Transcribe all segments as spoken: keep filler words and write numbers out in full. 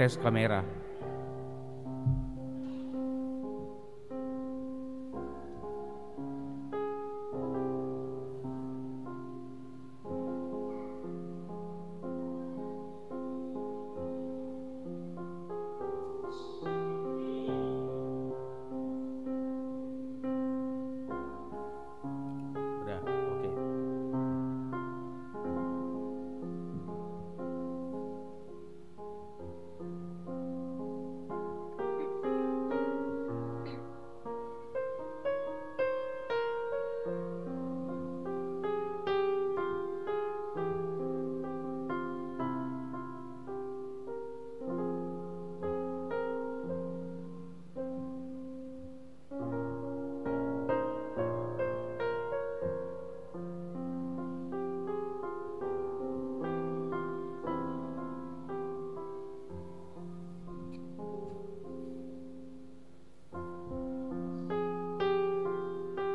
Tes kamera. Udah, oke.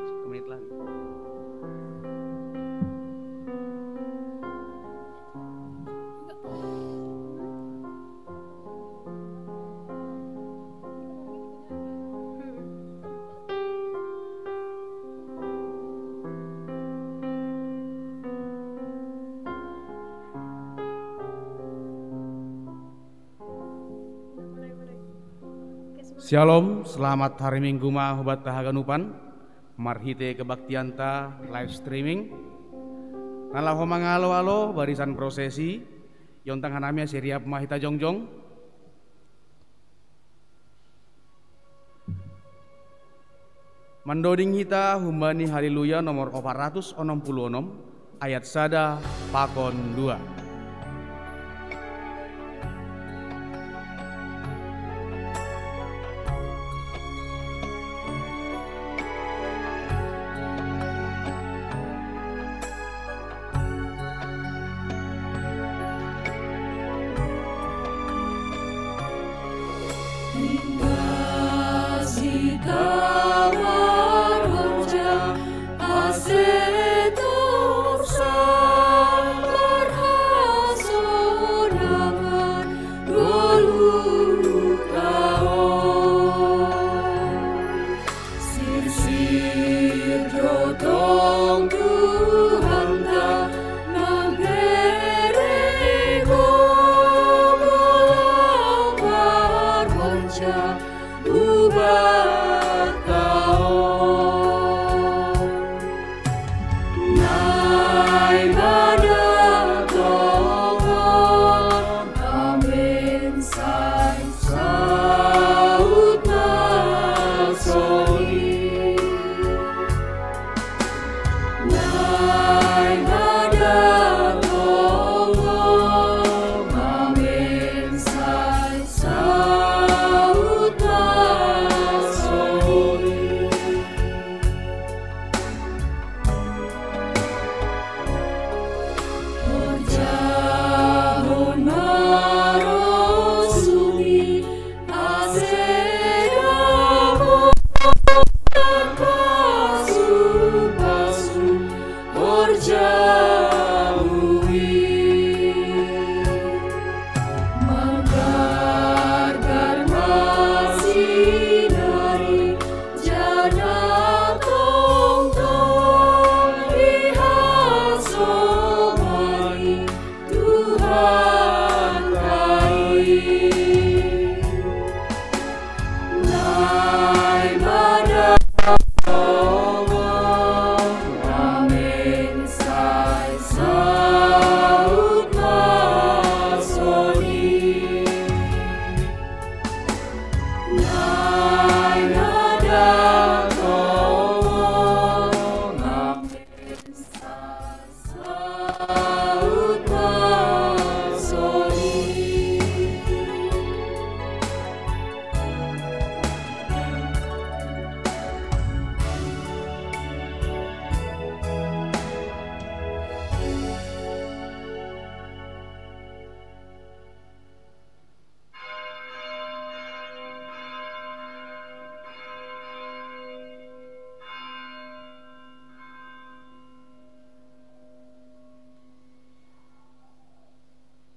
Satu menit lagi. Shalom, selamat hari Minggu ma hubat haganupan. Marhite kebaktianta live streaming, na laho mangalo-alo barisan prosesi, iontang hanami ase riap ma hita jongjong. Mandoding hita humbani Haleluya nomor opat ratus onom puluh onom, ayat sada pakon dua.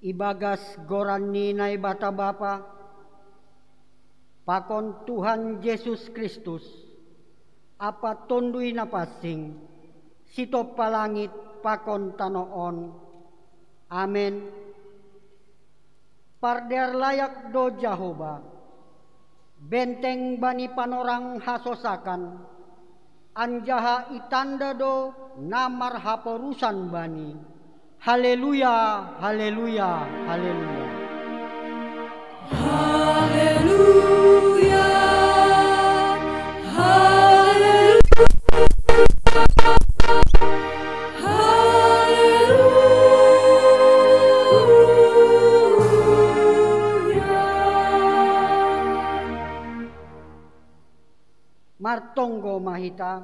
Ibagas goran ni Naibata Bapa, pakon Tuhan Jesus Kristus, Apa Tondui na pansing, sitompa langit pakon tanoh on. Amen. Pardear layak do Jahowa, benteng bani panorang hasosakan, anjaha itanda do na marhaporusan Bani. Haleluya, haleluya, haleluya. Haleluya, haleluya. Martonggo ma hita.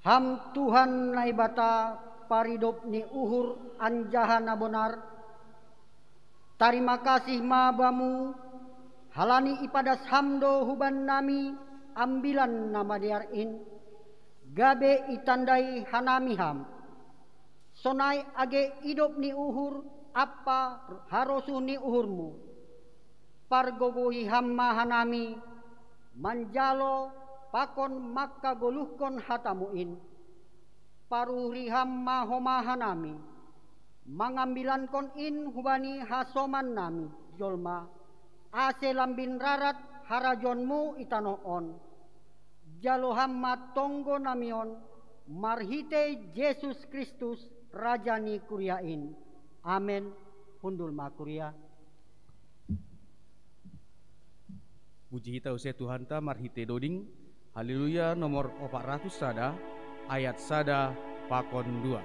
Ham Tuhan Naibata, paridop ni uhur anjaha na bonar, tarima kasih ma Bamu, halani ipadas Ham do hubannami ambilan na madear in, gabe itandai hanami Ham. Sonai age idop ni uhur ampa harosuh ni uhurMu, pargogohi Ham ma hanami manjalo pakon mangkagoluhkon hataMu in. Paruhuri Ham ma homa hanami, mangambilankon in hubani hasomannami jolma, ase lambin rarat harajaonMu i tanoh on. Jalo Ham ma tonggonami on, marhitei Jesus Kristus, Raja ni kuria in. Amen. Hundul ma kuria. Puji hita use Tuhanta marhitei doding. Haleluya nomor opat ratus sada, ayat sada pakon dua.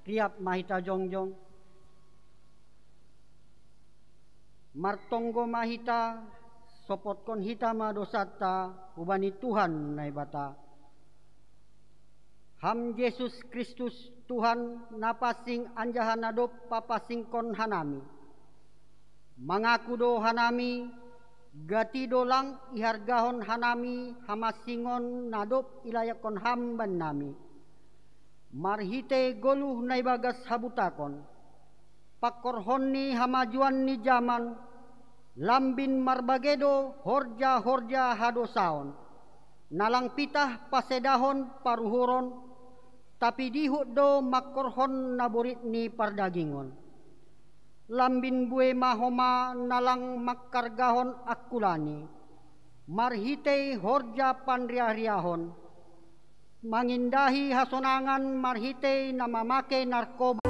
Riap ma hita jongjong. Martonggo ma hita, sopotkon hita ma dosanta hubani Tuhan Naibata. Ham Jesus Kristus, Tuhan na pansing anjaha na dob papansingkon hanami. Mangaku do hanami, gati do lang ihargahon hanami hamansingon na dob ilayakkon Ham bannami. Marhitei goluh na ibagas habutakon, pangkorhon ni hamajuon ni jaman, lambin marbage do horja-horja hadosaon, na lang pitah pasedahon paruhuron, tapi dihut do mangkorhon na borit ni pardagingon. Lambin bue ma homa na lang mangkargahon angkulani, marhitei horja panriah-riahon, mangindahi hasonangan marhitei na mamake narkoba.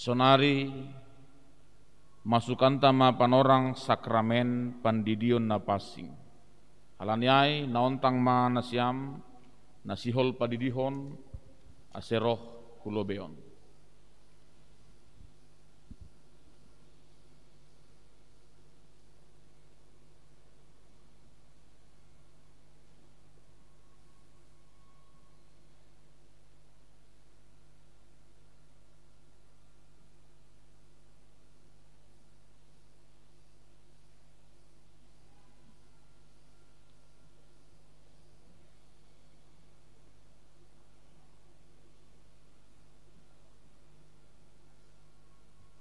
Sonari masukanta ma panorang sakramen pandidion na pansing. Halani ai naontang ma nasiam na sihol padidihon ase roh hu lobeion.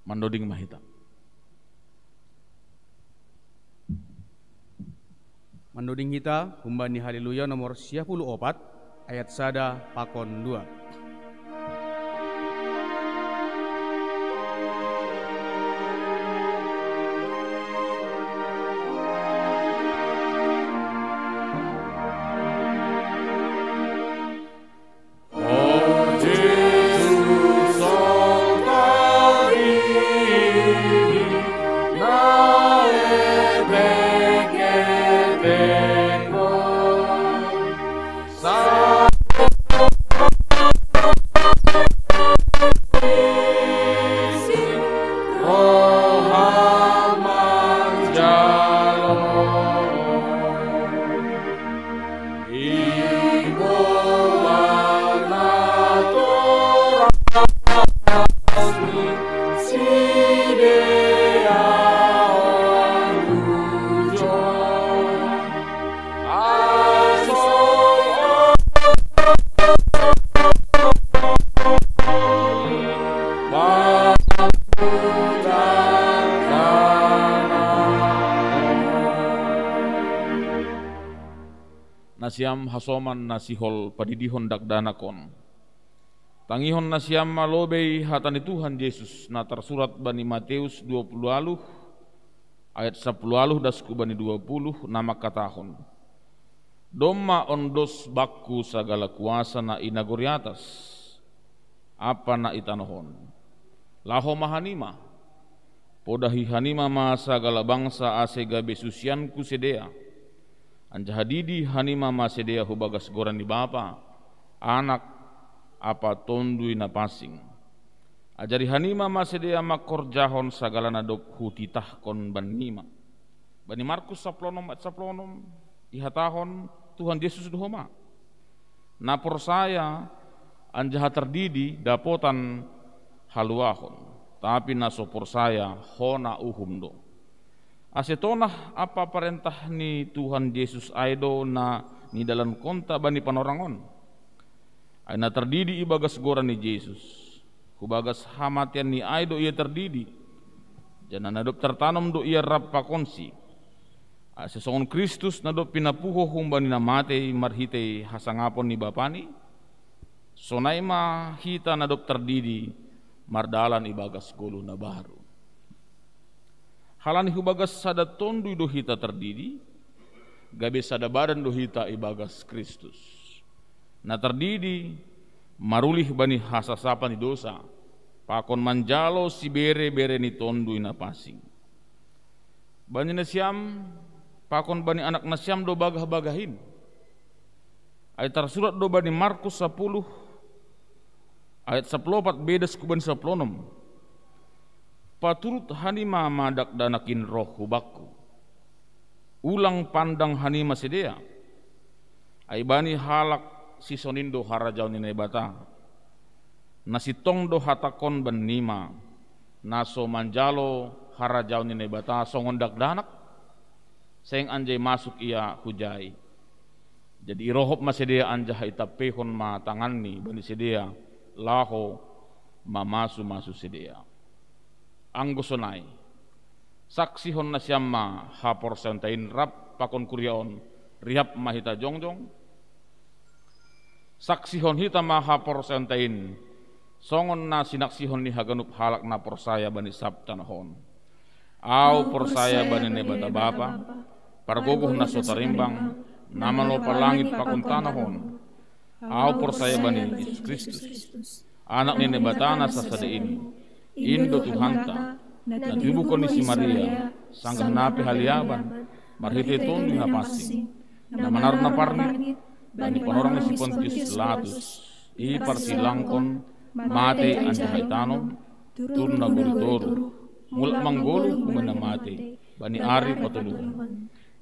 Mandoding ma hita. Mandoding hita humbani Haleluya nomor sia puluh opat, ayat sada pakon dua. Nasiam hasoman na sihol padidihon dakdanak on. Tangihon nasiam ma lobei hata ni Tuhan Jesus na tarsurat bani Mateus dua puluh waluh, ayat sapuluh waluh das hu bani dua puluh, na mangkatahon: Domma ondos Bakku sagala kuasa na i nagori atas ampa na i tanoh on. Laho ma hanima, podahi hanima ma sagala bangsa ase gabe susianKu sidea. Anjaha didi hanima ma sidea hubagas goran ni Bapa, Anak, ampa Tonduy Napansing. Ajari hanima ma sidea mangkorjahon sagala na dob Hutitahkon bannima. Bani Markus sapuluh onom ayat sapuluh onom, ihatahon Tuhan Jesus do homa: Na porsaya anjaha tardidi dapotan haluahon, tapi na so porsaya hona uhum do. Ase tonah ampa parentah ni Tuhan Jesus ai do na nidalankonta bani panorang on. Ai na tardidi ibagas goran ni Jesus, hubagas hamateanNi ai do Ia tardidi, janah na dob tartanom do Ia rap pakonSi. Ase songon Kristus na dob pinapuho humbani na matei marhitei hasangapon ni BapaNi, sonai ma hita na dob tardidi mardalan ibagas goluh na baru. Halani hubagas sada Tonduy do hita tardidi, gabe sada badan do hita ibagas Kristus. Na tardidi marulih bani hasasapan ni dosa, pakon manjalo siberebere ni Tonduy Napansing. Bani nasiam pakon bani anak nasiam do bagahbagah in. Ai tarsurat do bani Markus sapuluh, ayat sapuluh opat be das hu bani sapuluh onom: Paturut hanima ma dakdanak in roh hu Bakku. Ulang pandang hanima sidea. Ai bani halak sisongon in do harajaon ni Naibata. Na sintong do hatangkon bannima, na so manjalo harajaon ni Naibata songon dakdanak, seng anjai masuk ia hujai. Jadi irohop ma sidea anjaha itampeihon ma tanganni bani sidea, laho mamasumasu sidea. Anggo sonai, saksihon nasiam ma haporsayaonta in rap pakon kuria on, rihap ma hita jongjong. Saksihon hita ma haporsayaonta in, songon na sinaksihon ni haganup halak na porsaya bani sab tanoh on. Ahu porsaya bani Naibata Bapa, pargogoh na so tarimbang, na manopa langit pakon tanoh on. Ahu porsaya bani Jesus Kristus, Anak ni Naibata na sasada in. In do Tuhanta, na tinubuhkon ni si Maria, sanggah na pe haliaban, marhitei Tonduy Napansing, na manaron na parngit bani panorang ni si Pontius Pilatus, iparsilangkon, matei anjaha itanom, turun nagori toruh, mulak manggoluh humbani na matei bani ari patoluhon.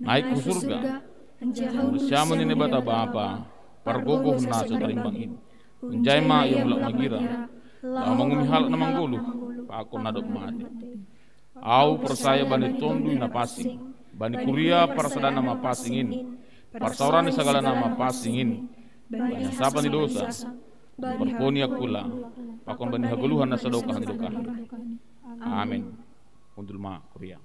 Naik hu surga, anjaha husiamun ni Naibata Bapa, pargogoh na so tarimbang in. Hunjai ma Ia mulak magira, laho mangumui halak na manggoluh pakon na dob matei. Ahu porsaya bani Tonduy Napansing, bani kuria parsadaan na mapansing in, parsaoran ni sagala na mapansing in, bani hasasapan ni dosa, bani parpudi ni angkula, pakon bani hagoluhan na sadokah ni dokahna. Amin. Hundul ma kuria.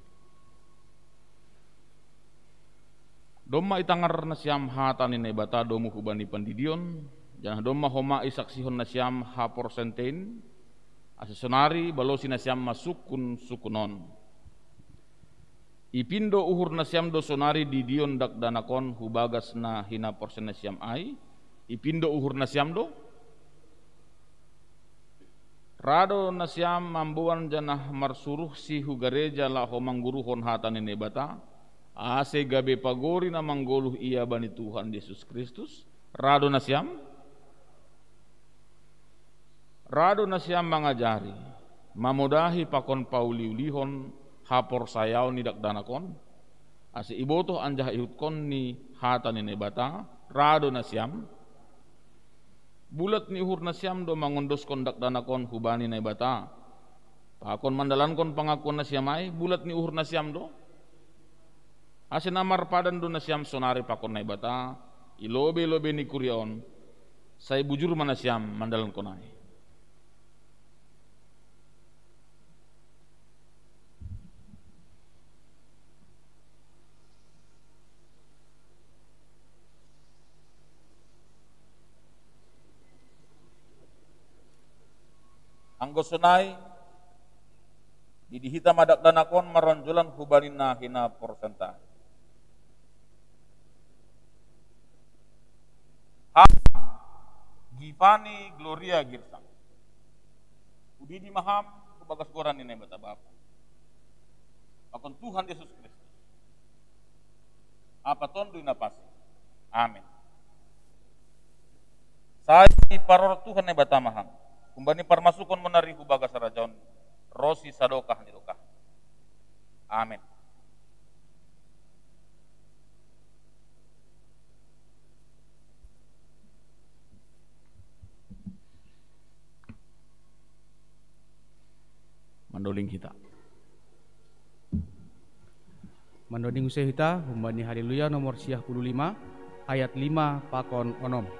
Domma itangar nasiam hata ni Naibata domu hubani pandidion, janah domma homa isaksihon nasiam haporsayaon, ase sonari balosi nasiam ma sukun-sukun on. Ipindo uhur nasiam do sonari didion dakdanak on hu bagas na hinaporsayaon nasiam ai? Ipindo uhur nasiam do? Ra do nasiam mamboan janah marsuruhsi hu gareja laho mangguruhon hata ni Naibata, ase gabe pagori na manggoluh ia bani Tuhan Jesus Kristus? Ra do nasiam? Ra do nasiam mangajari, mamodahi pakon pauliulihon haporsayaon ni dakdanak on, ase ibotoh anjaha ihutkon ni hata ni Naibata? Ra do nasiam? Bulat ni uhur nasiam do mangondoskon dakdanak on hubani Naibata, pakon mandalankon pangakuan nasiam ai? Bulat ni uhur nasiam do? Ase na marpadan do nasiam sonari pakon Naibata i lobei-lobei ni kuria on, sai bujur ma nasiam mandalankon ai. Anggo sonai, didi hita ma dakdanak on maronjolan hubani na hinaporsayaonta. Ham Givani Gloria Girsang, hudidi ma ham hu bagas goran ni Naibata Bapa pakon Tuhan Jesus Kristus, ampa Tonduy Napansing. Amin. Sai parorot Tuhan Naibata ma ham, humbani parmasukon monari hu bagas harajaon ronsi sadokah ni dokah. Amin. Mandoling hita. Mandoling use hita humbani Haleluya nomor siah puluh lima, ayat lima pakon onom.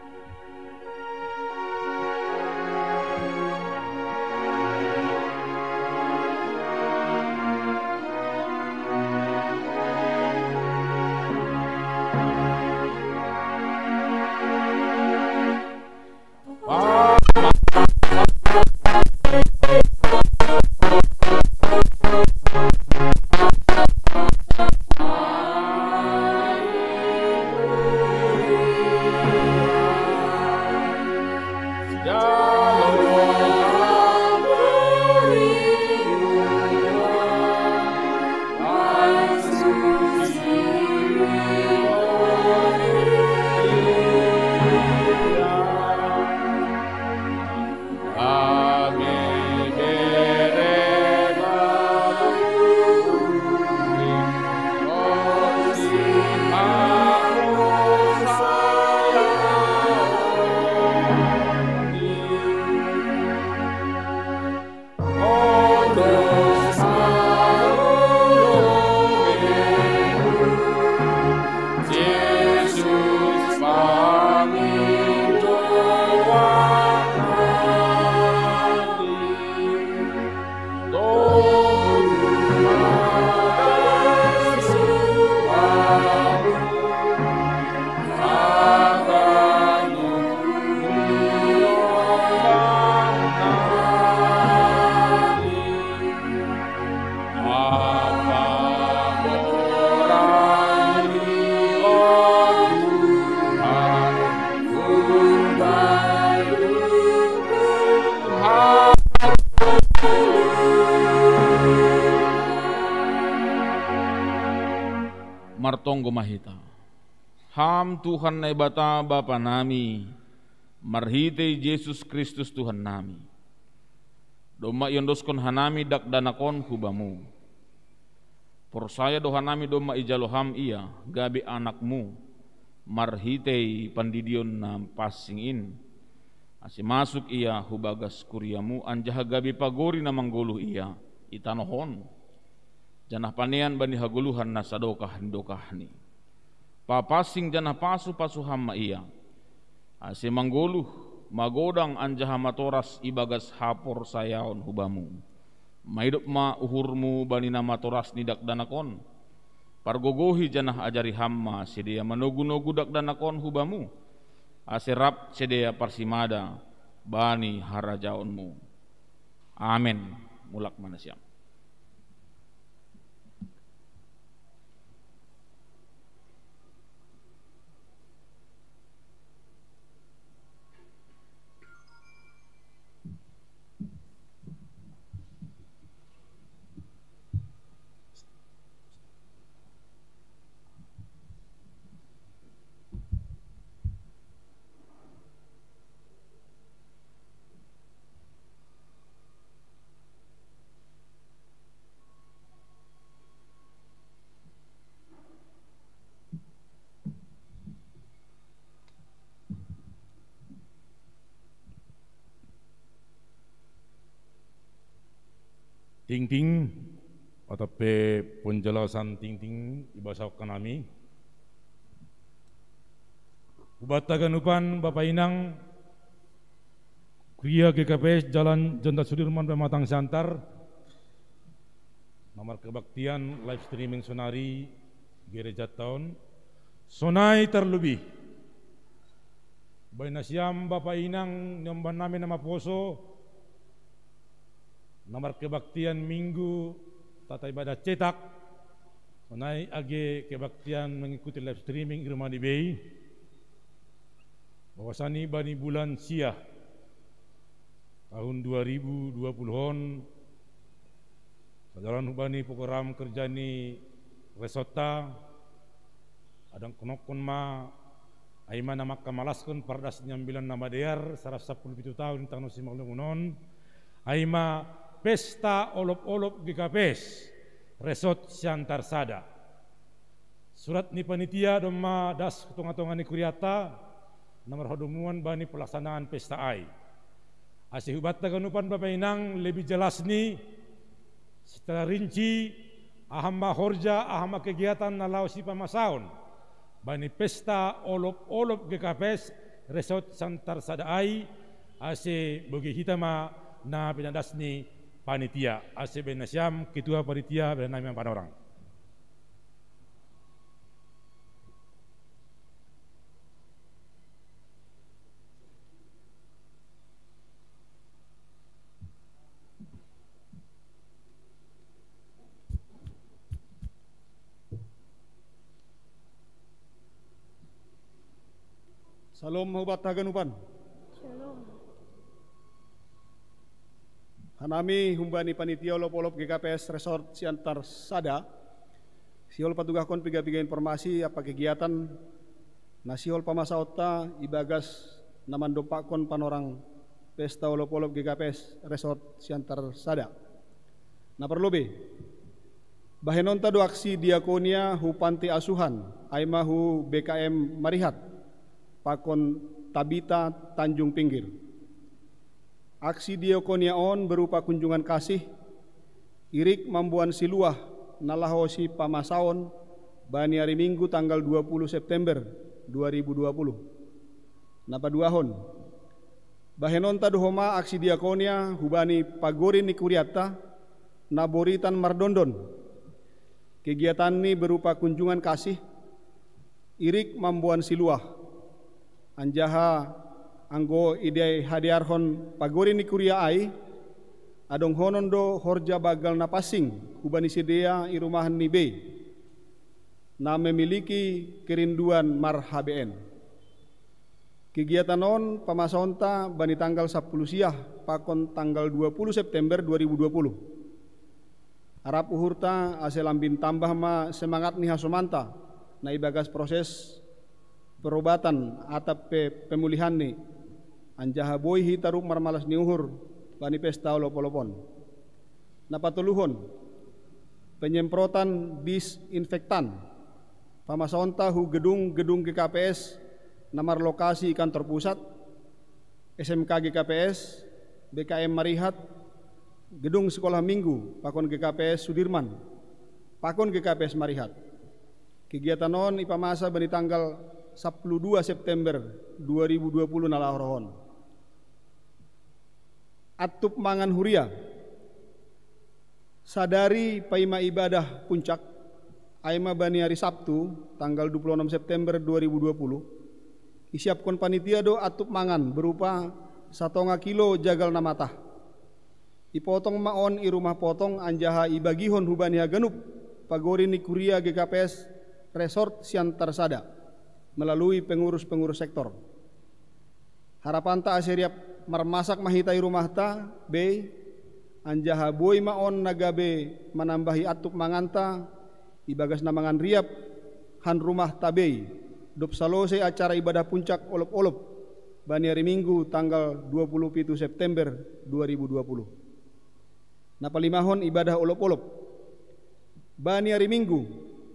Martonggo ma hita. Ham Tuhan Naibata Bapa nami, marhitei Jesus Kristus Tuhan nami, domma iondoskon hanami dakdanak on hu Bamu. Porsaya do hanami domma ijalo Ham ia gabe anakMu marhitei pandidion na pansing in, ase masuk ia hu bagas kuriaMu anjaha gabe pagori na manggoluh ia i tanoh on, janah panean bani hagoluhan na sadokah ni dokahni. Papansing janah pasu-pasu Ham ma ia, ase manggoluh, magodang anjaha matoras ibagas haporsayaon hu Bamu. Maidop ma uhurmu bani na matoras ni dakdanak on. Pargogohi janah ajari ham ma sidea manogu-nogu dakdanak on hu bamu, ase rap sidea parsimada bani harajaonmu. Amen. Mulak ma nasiam. Tingting, atap pe penjelasan tingting ibasahon hanami. Hubanta ganupan Bapa Inang, Kuria G K P S Jalan Jenderal Sudirman Pematang Siantar, na markebaktian live streaming sonari gerejanta on, sonai tarlebih bahen nasiam Bapa Inang ni ombannami na maposo, na markebaktian Minggu tata ibadah cetak, sonai age kebaktian mengikuti live streaming i rumah ni bei, bahwasani bani bulan sia tahun dua ribu dua puluh on, sajalan hubani program kerja ni resortta, adong konokkon ma, ai ma na mangkamalaskon pardas ni ambilan na madear, saraf sampulu pitu tahun tano simalungun on, ai ma pesta olop-olop G K P S Resort Siantar Sada. Surat ni panitia domma das hu tonga-tonga ni kurianta, na marhadomuan bani pelaksanaan pesta ai. Ase hubanta ganupan Bapa Inang lebih jelas ni, secara rinci, aha ma horja, aha ma kegiatan na laho sipamasaon bani pesta olop-olop G K P S Resort Siantar Sada ai, ase bogei hita ma na pinadas ni panitia, ase bahen nasiam ketua panitia, bahen nami ma panorang. Salom hubanta haganupan. Shalom. Hanami humbani panitia olop-olop G K P S Resort Siantar Sada, sihol patugahkon piga-piga informasi ampa kegiatan na sihol pamasaonta ibagas na mandompakkon panorang pesta olop-olop G K P S Resort Siantar Sada. Na parlobei, bahenonta do aksi diakonia hu panti asuhan, ai ma hu B K M Marihat, pakon Tabita Tanjung Pinggir. Aksi diakonia on berupa kunjungan kasih, irik mamboan siluah na laho sipamasaon bani ari Minggu tanggal dua puluh September dua ribu dua puluh. Na paduahon, bahenonta do homa aksi diakonia hubani pagori ni kurianta na boritan mardondon. Kegiatanni berupa kunjungan kasih, irik mamboan siluah. Anjaha anggo idiai hadearhon pagori ni kuria ai, adonghonon do horja banggal na pansing hubani sidea i rumah ni bei, na memiliki kerinduan mar-H B N. Kegiatan on pamasaonta bani tanggal sampulu siah pakon tanggal dua puluh September dua ribu dua puluh. Arap uhurta ase lambin tambah ma semangat ni hasomanta na ibagas proses perobatan atap pe pemulihanni, anjaha boi hita rup marmalas ni uhur bani pesta olop-olop on. Na patoluhon, penyemprotan disinfektan pamasaonta hu gedung-gedung G K P S na marlokasi i kantor pusat, S M K G K P S, B K M Marihat, gedung sekolah minggu pakon G K P S Sudirman, pakon G K P S Marihat. Kegiatan on ipamasa bani tanggal sampulu dua September dua ribu dua puluh na laho roh on. Antup mangan huria. Sadari paima ibadah puncak, aima bani ari Sabtu, tanggal dua puluh enam September dua ribu dua puluh, isiapkon panitia do attup mangan berupa satonga kilo jagal na matah. Ipotong ma on i rumah potong anjaha ibagihon hubani haganup pagori ni kuria G K P S Resort Siantar Sada melalui pengurus-pengurus sektor. Harapanta ase riap marmasak ma hita i rumahta bei, anjaha boi ma on na gabe manambahi attup manganta ibagas na mangan riap han rumahta bei, dob salosei acara ibadah puncak olop-olop bani ari Minggu tanggal dua puluh pitu September dua ribu dua puluh. Na palimahon ibadah olop-olop. Bani ari Minggu,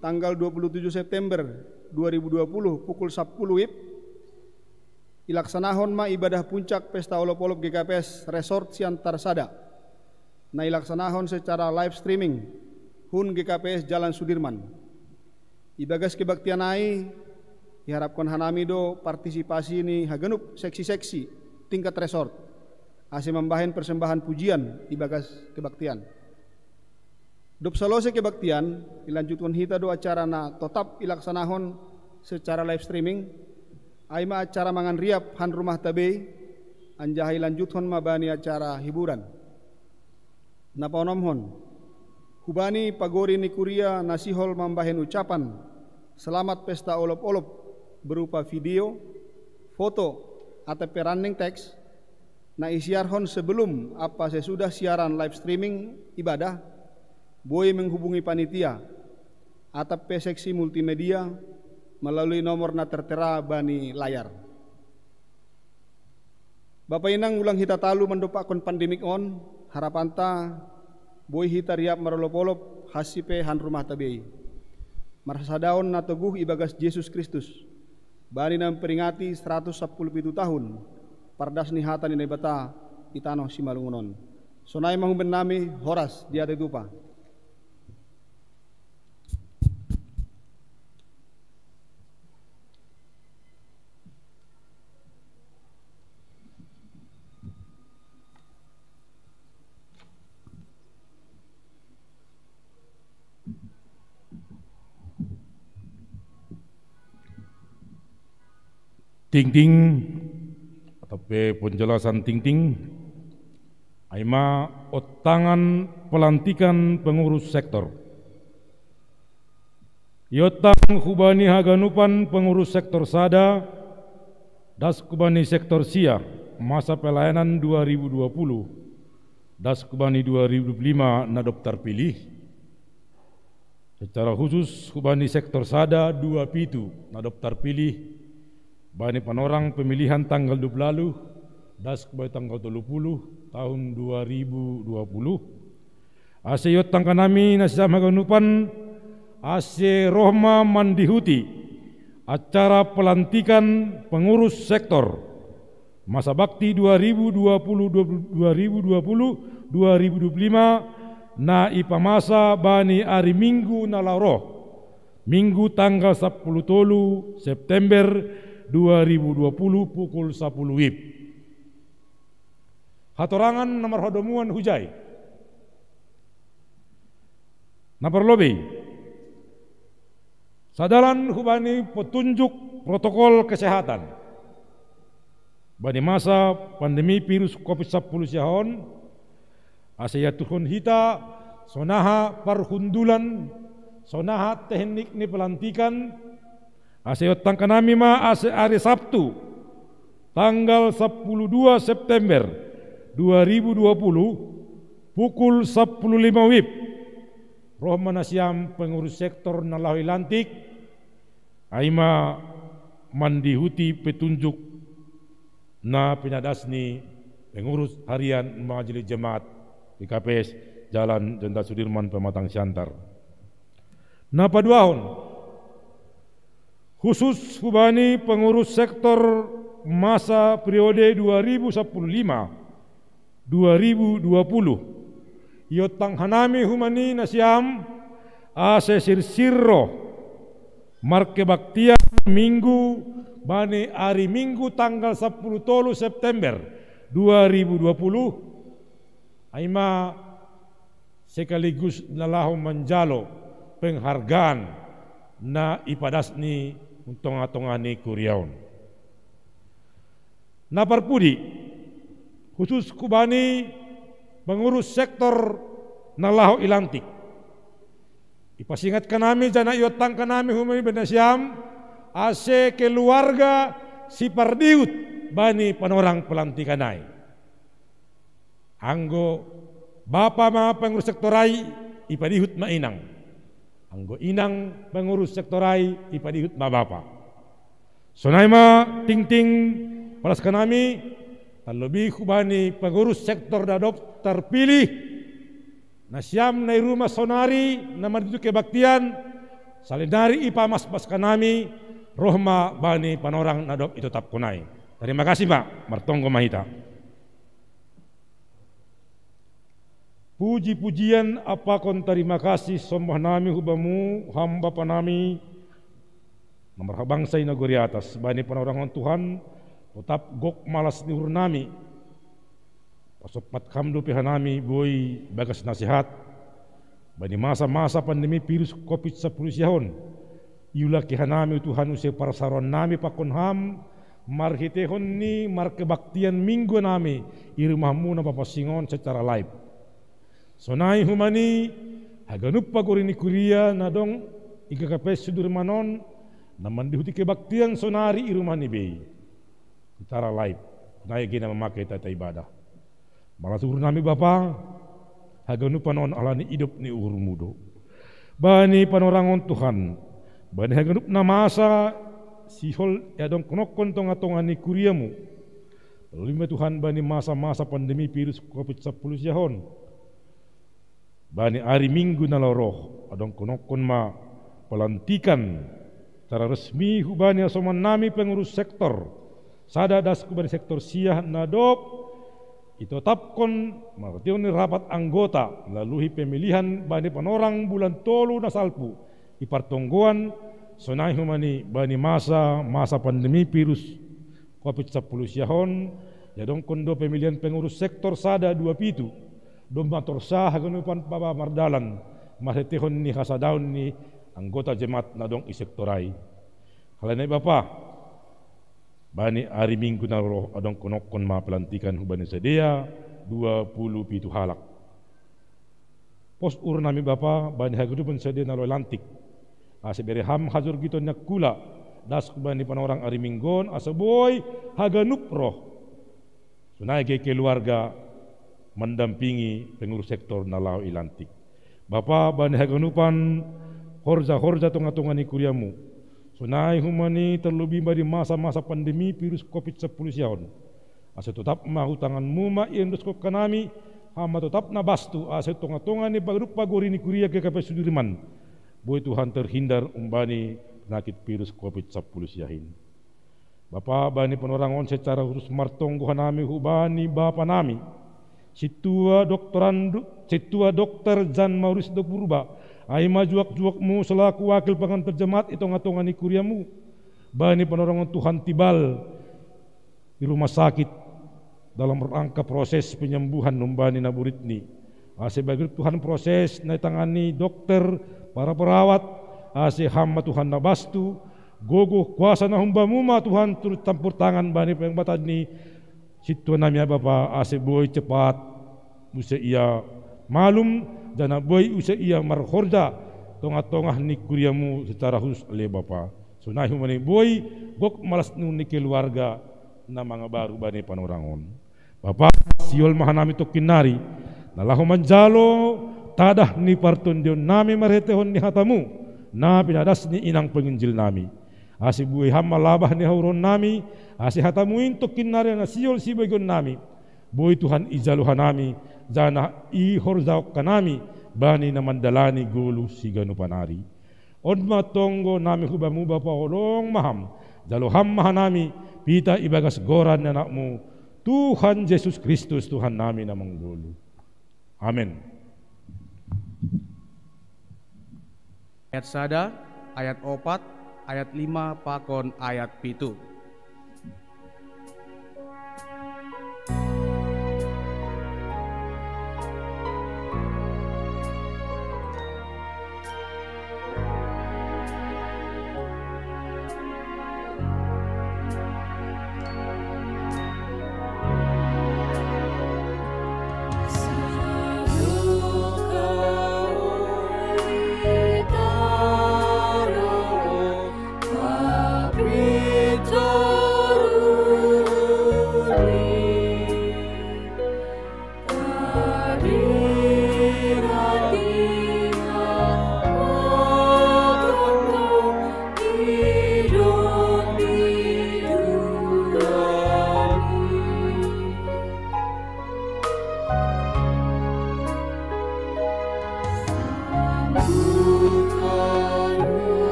tanggal dua puluh tujuh September dua ribu dua puluh pukul sapuluh wib, ilaksanahon ma ibadah puncak pesta olop-olop G K P S Resort Siantar Sada, na ilaksanahon secara live streaming hun G K P S Jalan Sudirman. Ibagas kebaktian ai, iharapkon hanami do partisipasi ni haganup seksi-seksi tingkat resort, ase mambahen persembahan pujian ibagas kebaktian. Dob salose kebaktian, ilanjutkon hita do acara na totap ilaksanahon secara live streaming, aima acara mangan riap han rumahta bei, anjaha ilanjutkon ma bani acara hiburan. Na paonomhon, hubani pagori ni kuria na sihol mambahen ucapan selamat pesta olop-olop berupa video, foto, atap pe running text, na isiarhon sebelum ampa sesudah siaran live streaming ibadah, boi menghubungi panitia, atap pe seksi multimedia melalui nomor na tertera bani layar. Bapa inang, ulang hita talu mandompakkon pandemik on, harapanta boi hita riap marolop-olop, hansi pe han rumahta bei. Marsasadaon na toguh ibagas Jesus Kristus, bani na memperingati seratus sapuluh pitu tahun pardas ni hata ni Naibata i tanoh Simalungun on. Sonai ma humbannami, horas di atei tupa. Tingting, atap pe penjelasan tingting, aima ottangan pelantikan pengurus sektor. Iottang hubani haganupan pengurus sektor sada, das hubani sektor sia, masa pelayanan dua ribu dua puluh, das hubani dua ribu dua puluh lima na dob tarpilih. Secara khusus hubani sektor sada dua pitu na dob tarpilih, bani panorang pemilihan tanggal dua puluh lalu, das hubani tanggal tolu puluh tahun dua ribu dua puluh. Ase iottangkan hami nasiam haganupan, ase roh ma mandihuti acara pelantikan pengurus sektor masa bakti dua ribu dua puluh, dua ribu dua puluh, dua ribu dua puluh lima, na ipamasa bani ari Minggu na laho ro, Minggu tanggal sapuluh tolu September dua ribu dua puluh pukul sapuluh wib. Hatorangan na marhadomuan hujai. Na parlobei, sadalan hubani petunjuk protokol kesehatan bani masa pandemi virus covid sapuluh sia on, ase iaturhon hita sonaha parhundulan, sonaha teknik ni pelantikan, ase iottangkan hami ma ase ari Sabtu, tanggal sapuluh dua September dua ribu dua puluh, pukul sapuluh lima wib, roh ma nasiam pengurus sektor na laho i lantik, aima mandihuti petunjuk na pinadas ni pengurus harian Majelis Jemaat G K P S Jalan Jenderal Sudirman Pematang Siantar. Na paduahon, khusus hubani pengurus sektor masa periode dua ribu sapuluh lima, dua ribu dua puluh. Iottang hanami hubani nasiam ase sirsir ro markebaktian Minggu bani ari Minggu tanggal sapuluh tolu September dua ribu dua puluh, aima sekaligus na laho manjalo penghargaan na ipadasni hu tonga-tonga ni kuria on. Na parpudi, khusus hubani pengurus sektor na laho ilantik. Ipasingat hanami janah iontang hanami hubani nasiam, ase keluarga sipardihut bani panorang pelantikan ai. Anggo bapa ma pengurus sektor ai, ipadihut ma inang. Anggo inang pengurus sektor ai, ipadihut ma bapa. Sonai ma tingting palas hanami, tarlobi hubani pengurus sektor na dob terpilih, nasiam na i rumah sonari na marditu kebaktian, salinari ipamasmas hanami, roh ma bani panorang na dob itotapkon ai. Tarima kasih ma, martonggo ma hita. Puji-pujian ampakon tarima kasih sombah nami hu Bamu, Ham Bapa nami, na marhabangsa i nagori atas, bani panorangon Tuhan, totap gok malas ni uhur nami. Pasompat Ham dope hanami boi bagas na sehat bani masa-masa pandemi virus covid sapuluh siahon. Iulaki hanami Tuhan use parsaroan nami pakon Ham, marhiteihon ni markebaktian minggu nami i rumahmu na papasingon secara live. Sonai hubani haganup pagori ni kuria na dong i G K P S Sudirman on, na mandihuti kebaktian sonari i rumah ni bei. Secara live, sonai ge na mamake tata ibadah. Malas uhur nami Bapa, haganupan on alani idop ni uhurmu do. Bani panorangon Tuhan, bani haganup na masa sihol iadongkononkon tonga-tonga ni kuriamu. Tarlobi ma Tuhan bani masa-masa pandemi virus covid sapuluh siahon. Bani ari minggu na laho roh, adongkononkon ma pelantikan secara resmi hubani hasoman nami pengurus sektor sada das hubani sektor siah na dob itotapkon marhiteihon ni rapat anggota, laluhi pemilihan bani panorang bulan tolu na salpu i partonggoan, sonai hubani bani masa-masa pandemi virus covid sapuluh siahon, iadongkon do pemilihan pengurus sektor sada dua pitu, domma torsa haganupan bapa mardalan, marhiteihon ni hasadaon ni anggota jemaat na dong i sektor ai. Halani ai Bapa, bani ari minggu na roh adongkononkon ma pelantikan hubani sidea dua puluh pitu halak. Pos uhur nami Bapa, bani haganupan sidea na laho ilantik. Ase bere Ham hajorgiton ni angkula, das hubani panorang ari minggu on, ase boi haganup roh. Sonai ge keluarga mandampingi pengurus sektor na laho ilantik. Bapa, bani haganupan horja-horja tonga-tonga ni kuriamu. Sonai hubani tarlobi bani masa-masa pandemi virus covid sapuluh siahon. Ase totap ma hu tanganmu ma iondoskon hanami, Ham ma totap na bastu, ase tonga-tonga ni pagori-pagori ni kuria G K P Sudirman, boi Tuhan terhindar umbani penyakit virus covid sapuluh siah in. Bapa, bani panorang on secara khusus martonggo hanami hubani Bapa nami, sintua doktorandu, sintua dokter Jan Maurice do Purba, ai ma juak-juakmu selaku wakil pangantar jemaat i tonga-tonga ni kuriamu. Bani panorangon Tuhan tibal di rumah sakit dalam rangka proses penyembuhan numbani na boritni. Ase bagi Tuhan proses na itangani dokter, para perawat, ase Ham ma Tuhan na bastu, gogoh kuasa na humbamu ma Tuhan turut campur tangan bani pengobatan ni sintua nami Bapa, ase boi cepat muse ia malum, janah boi use ia marhorja tonga-tonga ni kuriamu secara khusus ale Bapa. Sonai hubani boi gok malas ni uhur ni keluarga na mangabaru bani panorang on. Bapa, sihol ma hanami tongkin nari, na laho manjalo tadah ni partondion nami marhiteihon ni hatamu, na pinadas ni inang penginjil nami. Ase boi Ham ma labah ni hauruon nami, ase hatamu in tongkin nari na sihol sibagion nami. Boi Tuhan ijalo hanami, janah ihorjahon hanami, bani na mandalani goluh siganupan ari. On ma tonggo nami hu Bamu Bapa, holong ma Ham, jalo Ham ma hanami, pitah ibagas goran ni Anakmu, Tuhan Jesus Kristus Tuhan nami na manggoluh. Amen. Ayat sada, ayat opat, ayat lima pakon ayat pitu.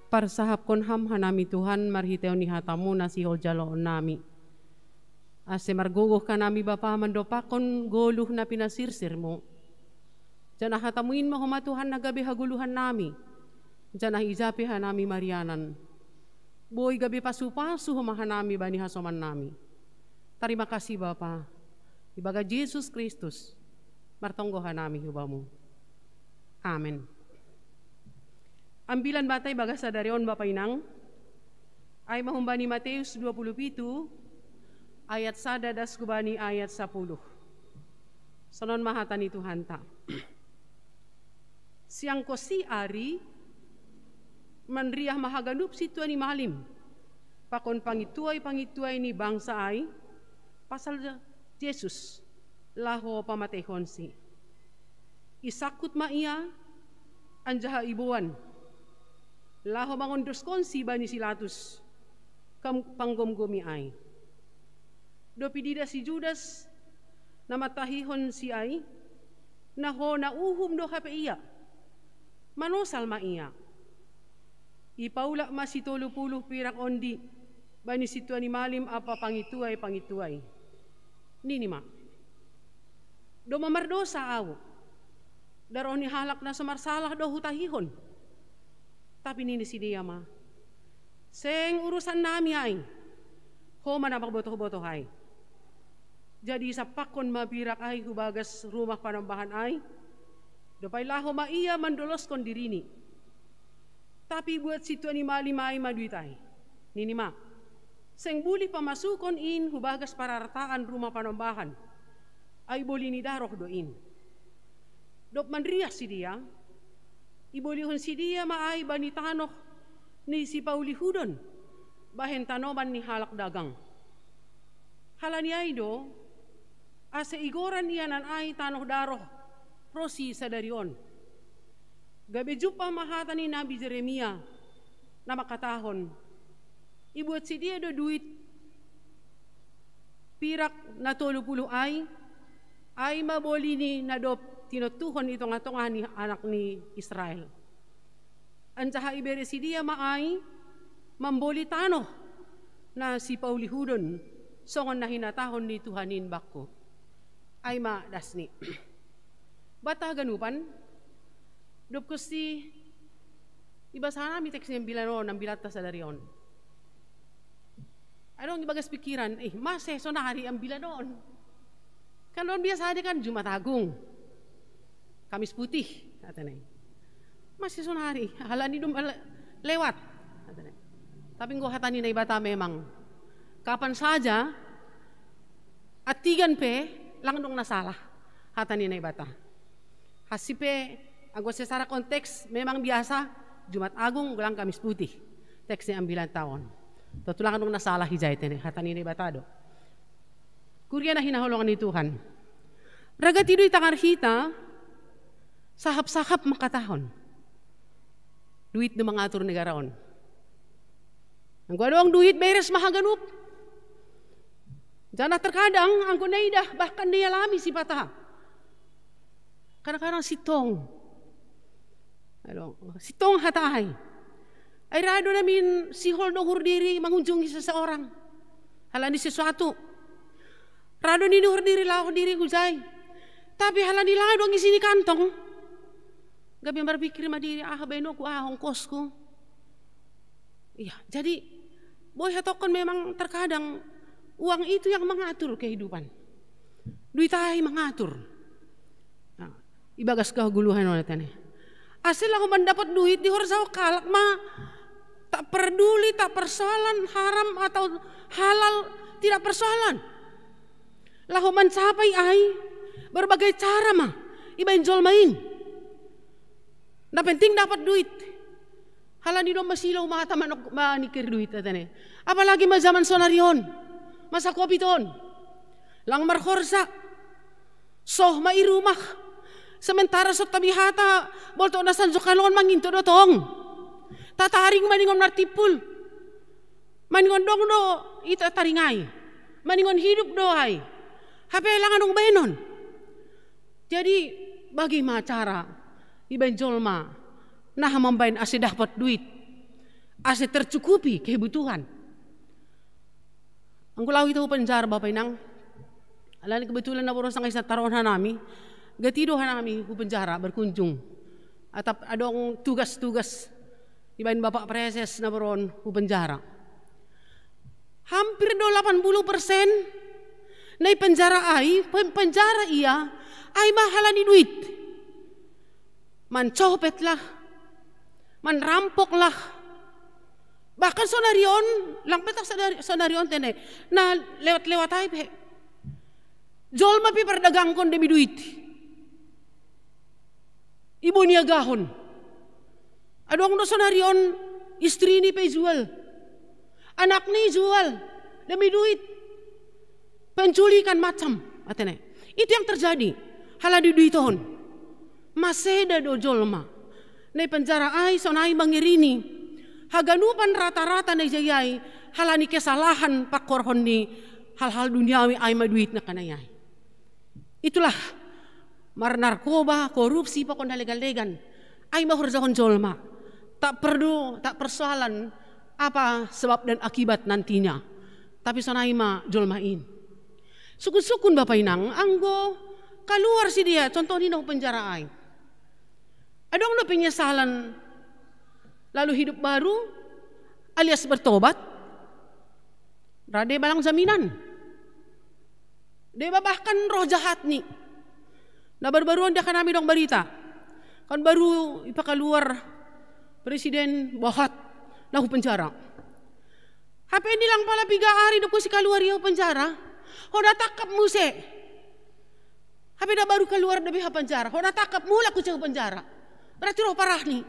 Parsahapkon Ham hanami Tuhan, marhitehon ni hataMu na sihol jaloon nami. Ase margogoh hanami Bapa mandopakkon goluh na pinasirsirMu. Janah hataMu in ma homa Tuhan na gabe hagoluhan nami, janah ija pe hanami marianan. Boi gabe pasu-pasu homa hanami bani hasoman nami. Tarima kasih Bapa, ibagas Jesus Kristus, martonggo hanami hu Bamu. Amen. Ambilan Bapa ibagas sadari on Bapa Inang, ai ma humbani Mateus dua puluh pitu, ayat sada das hubani ayat sapuluh. Sonon ma hata ni Tuhanta. Siangkonsi ari, manriah ma haganup sintua ni malim pakon pangintuai-pangintuai ni bangsa ai pasal Jesus, laho pamateihonsi. Isangkut ma Ia, anjaha iboan, laho mangondoskonsi bani si Pilatus, kam-, panggomgomi ai. Dob ididah si Judas, na matahihonsi ai, na hona uhum do hape ia, manosal ma ia. Ipaulak ma sitolu puluh pirak ondi bani sintua ni malim ampa pangintuai-pangintuai. Nini ma: Domma mardousa ahu, daroh ni halak na so marsalah do hutahihon. Tapi nini sidea ma: Seng urusan nami ai, Ho ma na mambotoh-botoh ai. Jadi isampakkon ma pirak ai hu bagas rumah panambahan ai, dob ai laho ma ia mandoloskon dirini. Tapi ibuat sintua ni malim ai ma duit ai. Nini ma: Seng bulih pamasukon in hu bagas parartaan rumah panambahan, ai boli ni daroh do in. Dob manriah sidea, ibolihon sidea ma ai bani tanoh ni sipaulihudon, bahen tanoman ni halak dagang. Halani ai do, ase igoran ianan ai Tanoh Daroh ronsi sadari on. Gabe jumpah ma hata ni Nabi Jeremia, na mangkatahon: Ibuat sidea do duit pirak na tolu puluh ai, ai ma boli ni na dob tinontuhon i tongah-tongah ni anak ni Israel. Anjaha ibere sidea ma ai mamboli tanoh na sipaulihudon, songon na hinatahon ni Tuhan in bangku. Ai ma dasni. Banta haganupan, dob konsi ibasa nami teks ni ambilan on, ambilanta sadari on. Adong ibagas pikiran, eh, mase sonari ambilan on. Kan on biasa ada kan Jumat Agung, Kamis Putih, hata ni. Mase sonari, halani dum le-, lewat, hata ni. Tapi enggo hata ni Naibata memang, kapan saja, antigen pe, lang dong na salah, hata ni Naibata. Hansi pe, anggo secara konteks memang biasa Jumat Agung, gelang Kamis Putih. Teks ni ambilanta on. Tontu lang dong na salah ijai tene, hata ni Naibata do. Kuria na hinaholongan ni Tuhan. Ragati do i tangar hita, sahap-sahap mangkatahon: Duit do mangatur negara on. Anggo adong duit, beres ma haganup. Janah terkadang anggo naidah bahkan nialami sipata, kadang-kadang sintong. Aduh, sintong hata ai. Ai ra do namin sihol do uhur diri mengunjungi seseorang halani sesuatu. Ra do nini uhur diri, laho diri hujai. Tapi halani laho do ngisi ni kantong, gabe marpikir ma diri: Aha baen oku, aha ongkosku? Iya, jadi boi hatongkon memang terkadang uang itu yang mengatur kehidupan. Duit ai mangatur. Nah, ibagas kahagoluhan on tene. Ase laho mandapot duit dihorjahon halak ma, tak peduli, tak persoalan haram atau halal, tidak persoalan. Laho mancapai ai, berbagai cara ma ibaen jolma in. Na penting dapat duit. Halani domma silou mata manok-, maningkir duit, hata ni. Apalagi ma jaman sonari on, masa covid on. Lang marhorja. Soh ma i rumah. Sementara songon tabi hata, boltok na sanjongkal on manginto do tong. Tataring maningon martimpul. Maningon dong do i tataring ai. Maningon hidup do ai. Hape lang adong baenon. Jadi, bage ma cara ibaen jolma naha mambaen ase dapot duit? asa tercukupi kebutuhan. Anggo laho hita hu penjara, Bapa Inang, alani kebetulan na boru sanga isa tarohon hanami, gati do hanami hu penjara berkunjung. Atap adong tugas-tugas dibaen Bapak Preses na boru on hu penjara. Hampir do delapan puluh persen na i penjara ai, pe-, penjara ia, ai ma halani duit. Mancopet lah, manrampok lah. Bahkan sonari on, lang petak sonari, sonari on tene, na lewat-lewat ai pe. Jolma pe pardagangkon demi duit. Ibo niagahon. Adong do sonari on istrini pe jual. Anakni jual demi duit. Penculikan macam, atene. Itu yang terjadi. Halani duit on. Maseda do jolma. Na i penjara ai sonai mangirini. Haganupan rata-rata na ijai ai. Halani kesalahan pangkorhon ni hal-hal duniawi ai ma duit na kanai ai. Itulah marnarkoba, korupsi, pokokna legan-legan. Ai ma horjahon jolma. Tak perlu, tak persoalan apa sebab dan akibat nantinya. Tapi sonai ma jolma in. Sukun-sukun Bapa Inang, anggo kaluar si dia, contoh ni na hu penjara ai. Adong do penyesalan lalu hidup baru alias bertobat. Ra deba lang jaminan. Deba bahkan roh jahat ni. Na baru-baru on dia hanami dong barita. Kan baru ipakaluar presiden Bahat na hu penjara. Hape ni lang pala piga ari do ku si kaluar ia hu penjara. Ho na tangkap muse. Hape na baru kaluar dope hu penjara. Ho na tangkap mulak muse hu penjara. Berarti roh parahni.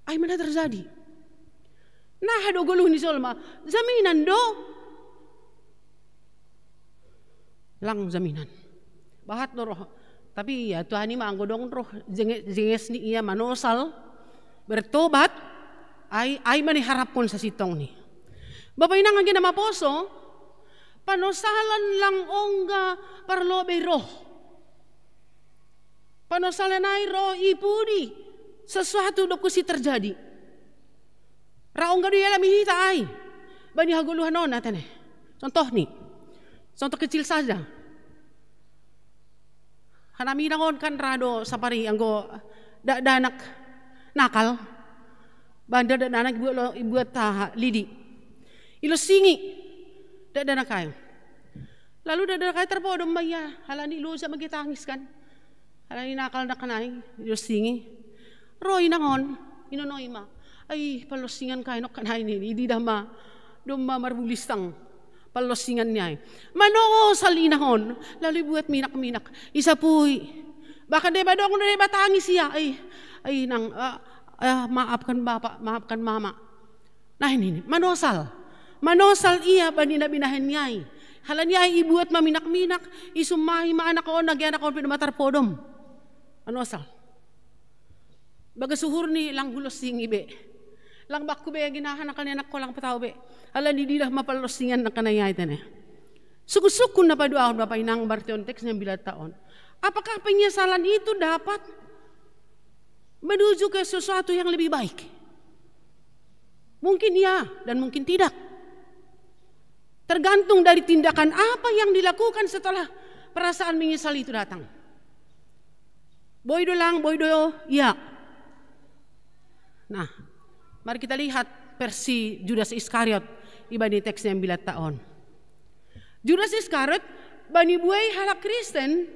Ai ma na terjadi. Naha do goluh ni jolma. Jaminan do. Lang jaminan. Bahat do roh. Tapi ia Tuhan i ma anggo dong roh jenge-, jenges ni ia manosal, bertobat, ai, ai ma na iharapkon sasintongni. Bapa Inang anggi na maposo, panosalan lang ongga parlobei roh. Panosalan ai ro i pudi sesuatu do ku si terjadi. Ra ongga do ialami hita ai. Bani hagoluhan on atene. Contoh ni. Contoh kecil saja. Hanami Inang on kan ra do sapari anggo dakdanak nakal. Baen dakdanak ibuat lo, ibuat aha, lidi. Ilossingi dakdanak ai. Lalu dakdanak ai tarpodom ma ia, halani loja ma ia tangis kan. Halani nakal dakdanak ai, ilossingi. Ro Inang on, inonoi ma. Ai, pallossingan kai nangkaning i, ididah ma. Domma marbulistang. Pallossingan ni ai. Manosal Inang on, lalu ibuat minak-minak. Isapui. Bahkan deba dong, deba tangis ia. Ai, ai Inang, ah, ah, maafkan Bapak, maafkan Mama. Nah ini, ini, manosal. Manosal ia bani na binahen ni ai. Halani ai ibuat ma minak-minak, isummahi ma anak on, age anak on pe domma tarpodom. Manosal. Bagas uhurni lang hulossingi be. Lang bakku be age naha nakal ni anakko lang patau be. Halani ididah ma pallossingan nangkaning i ai tene. Sukun-sukun na paduahon Bapa Inang, berarti on teks na imbilanta on. Apakah penyesalan itu dapat menuju ke sesuatu yang lebih baik? Mungkin iya dan mungkin tidak. Tergantung dari tindakan apa yang dilakukan setelah perasaan menyesal itu datang. Boi do lang, boi do iya. Nah, mari kita lihat versi Judas Iskariot ibani teks na imbilanta on. Judas Iskariot, bani buei halak Kristen,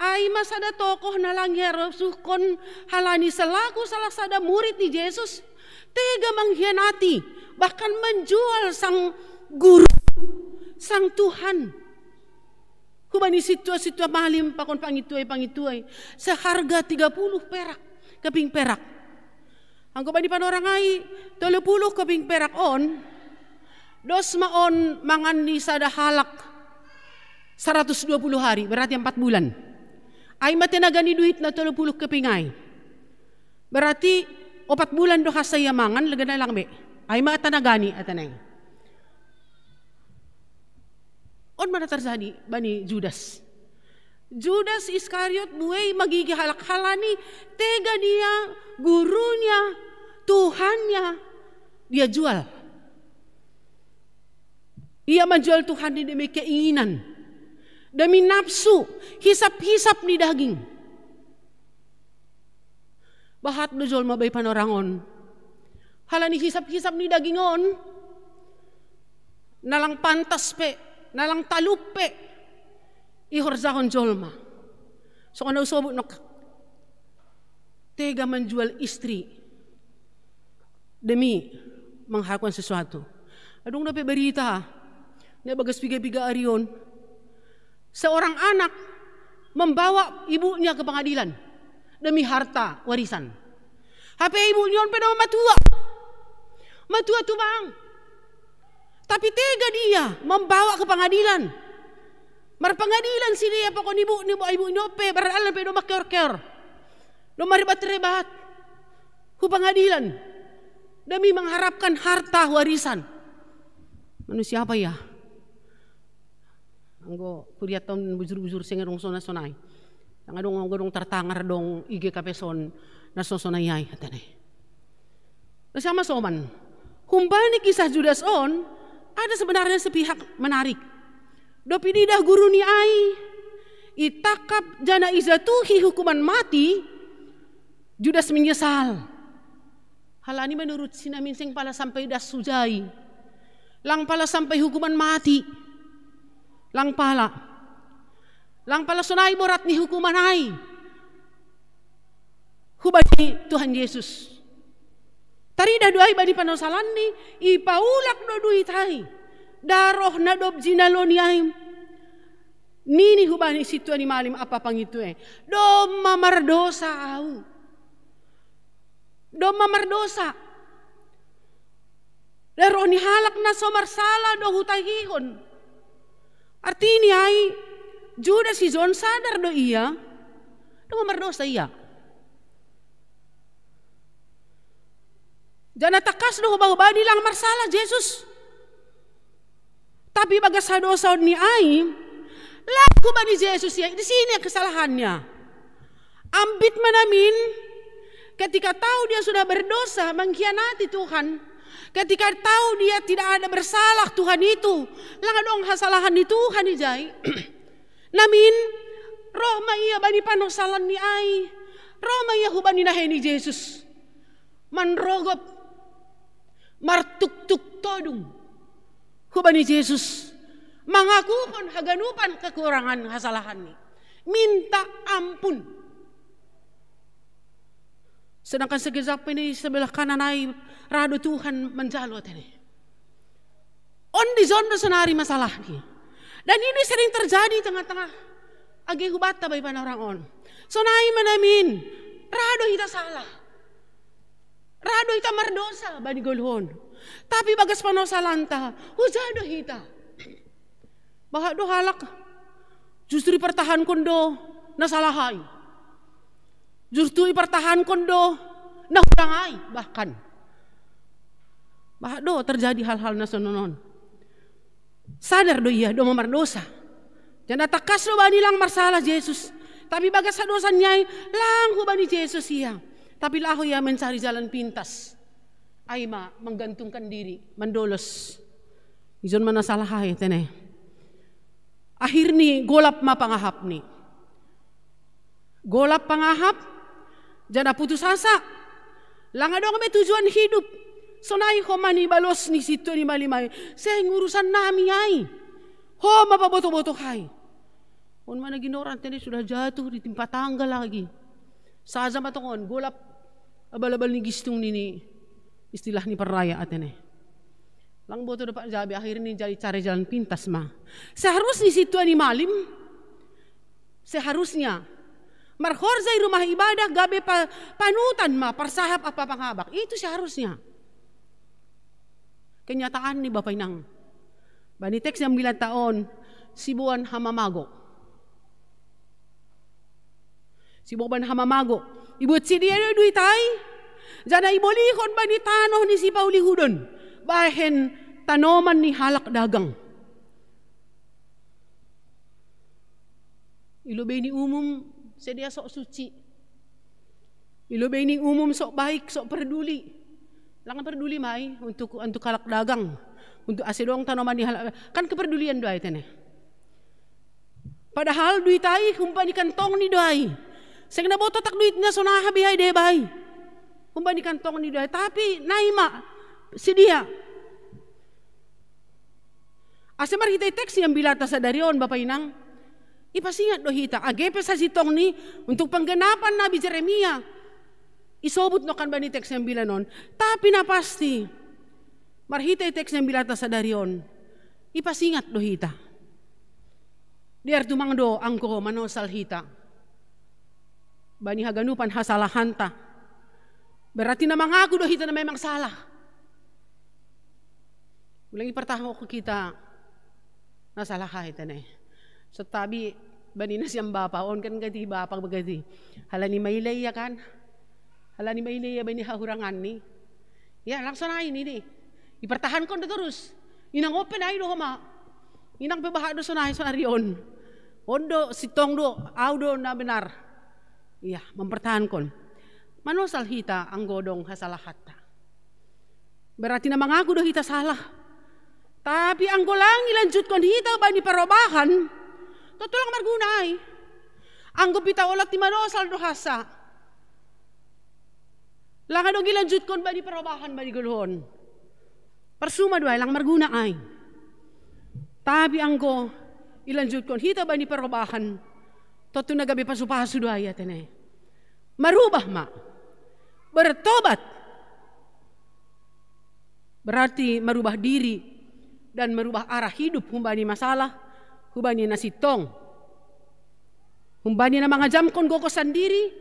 ai ma sada tokoh na lang iharosuhkon halani selaku salah sada murid ni Jesus, tega mengkhianati, bahkan menjual sang guru, sang Tuhan. Hubani sintua-sintua malim pakon pangintuai-pangintuai, seharga tiga puluh perak, keping perak. Anggo bani panorang ai, tolu puluh keping perak on, dos ma on mangan ni sada halak seratus dua puluh hari, berarti empat bulan. Ai ma tenaga ni duit na tolu puluh keping ai. Berarti opat bulan do hasa ia mangan, legan ai lang be. Ai ma tenagani, atene. On ma na terjadi bani Judas. Judas Iskariot buei magigi halak halani tega dia gurunya, Tuhannya, Ia jual. Ia manjual Tuhan ni demi keinginan, demi nafsu, hisap-hisap ni daging. Bahat do jolma bai panorangon. Halani hisap-hisap ni daging on, nalang pantas pe, nalang talup pe ihorjahon jolma. Songon na usobut nokak, tega manjual istri demi mengharapkan sesuatu. Adong dope berita na bagas piga-piga ari on, seorang anak membawa ibunya ke pengadilan demi harta warisan. Hape ibunya on pe do matua, matua tu bang. Tapi tega dia membawa ke pengadilan. Marpengadilan sidea, pokokna ibu ni ibu ni ope barallan pe do makeor-keor, do marebat-rebat hu pengadilan demi mengharapkan harta warisan. Manusia apa ia? Anggo kuriat on bujur-bujur seng adong sona sonai. Yang adong anggo adong tertangar dong ige kapeson na sosonai ai hatane. Sama soman. Humbani kisah Judas on, ada sebenarnya sepihak menarik. Dopi didah guru ni ai itangkap jana ijatuhi hukuman mati, Judas menyesal. Halani menurut sinamin seng pala sampai das sujai, lang pala sampai hukuman mati, lang pala, lang pala sonai borat ni hukuman ai hubani Tuhan Yesus. Taridah do ai bani panosalanni, ipaulak do duit ai, daroh na dob jinaloni ai. Nini hubani sintua ni malim ampa pangintu e, domma mardosa au. Domma mardosa. Daroh ni halak na so marsala do hutahihon. Artini ai, Judas ijon sadar do ia domma mardosa ia. Jana tangkas do hubani lang marsala Jesus. Tapi bagas hadosaon ni ai, lang hubani Jesus ia, di sini kesalahannya. Ambit manamin, ketika tahu dia sudah berdosa, mengkhianati Tuhan, ketika tahu dia tidak ada bersalah Tuhan itu, lang adong hasalahan ni Tuhan ijai. Namin, roh ma ia bani panosalan ni ai, roh ma ia hubani nahe ni Jesus. Manrogop, martuktuk todung hubani Jesus, mangakuhon haganupan kekurangan hasalahanni, minta ampun. Sedangkan segejap pe ni sebelah kanan ai ra do Tuhan manjalo tene. On dijon do sonari masalahni. Dan ini sering terjadi tengah-tengah age hubanta bai panorangon. Sonai manamin, ra do hita salah. Ra do hita mardosa bani goluhon. Tapi bagas panosalanta, huja do hita. Bahat do halak justru ipertahankon do na salah ai. Justru ipertahankon do na hurang ai bahkan. Bahat do terjadi hal-hal na sonon on. Sadar do ia domma mardosa. Jana tangkas do bani lang marsala Jesus. Tapi bagas hadosaon ni ai, lang hubani Jesus ia. Tapi laho ia mencari jalan pintas. Ai ma menggantungkan diri, mandolos. Ijon ma na salah ai tene. Akhirni golap ma pangahapni. Golap pangahap, jana putus asa. Lang adong be tujuan hidup. Sonai homa ni balos ni sintua ni malim ai, seng urusan nami ai. Homa paboto-boto ai. On ma na ginoran tene sudah jatuh ditimpa tangga lagi. Saja ma tongon golap abal-abal ni gistung nini istilah ni parraya atene. Lang boto do Pak Jabi, akhirni jadi cari jalan pintas ma. Seharusni sintua ni malim, seharusnya marhorja i rumah ibadah gabe pa, panutan ma parsahap ampa pangabak. Itu seharusnya. Kenyataanni Bapa Inang, bani teks yang bilanta on, siboan hamamago. Siboan hamamago. Ibuat sidea do duit ai, jana ibolihon bani tanoh ni sipaulihudon, bahen tanoman ni halak dagang. I lobei ni umum sidea sok suci. I lobei ni umum sok baik, sok perduli. Lang peduli mai untuk untuk halak dagang, untuk ase dong tanoman ni halak, kan kepedulian do ai tene. Padahal duit ai humbani kantong ni do ai. Seng naboto tak duit na so naha be ai deba ai. Humbani kantong ni do ai, tapi nai ma si dia. Ase marhite teks ni ambilanta sadari on, bapa inang, ipasingat do hita age pe sasintongni untuk penggenapan nabi Jeremia. Isobut nokan bani teks ni ambilan on. Tapi na pasti, marhite teks ni ambilanta sadari on, ipasingat do hita. Dear tumang do anggo manosal hita bani haganupan hasalahanta, berarti na mangaku do hita na memang salah. Ulang ipartahanku hita na salah ai tene. Sotabi bani nasiam bapa on kan gati bapa bagati. Halani maila ia kan? Halani maila ia bani hahuranganni. Ya, langsung ai ni di. Ipartahankon do terus. Inang ope nai do homa. Inang pe bahat do sonai sonari on. On do sintong do, au do na benar. Iya, mempertahankon. Manosal hita anggo dong hasalahanta. Berarti na mangaku do hita salah. Tapi anggo lang ilanjutkon hita bani parobahan, tontu lang marguna ai. Anggo pita olat ni manosal do hasa, lang adong ilanjutkon bani parobahan bani goluhon, parsuma do ai, lang marguna ai. Tapi anggo ilanjutkon hita bani parobahan, tontu na gabe pasupasu do ai atene. Marubah ma. Bertobat. Berarti merubah diri dan merubah arah hidup humbani masalah, humbani na sintong, humbani na mangajamkon gogo sandiri,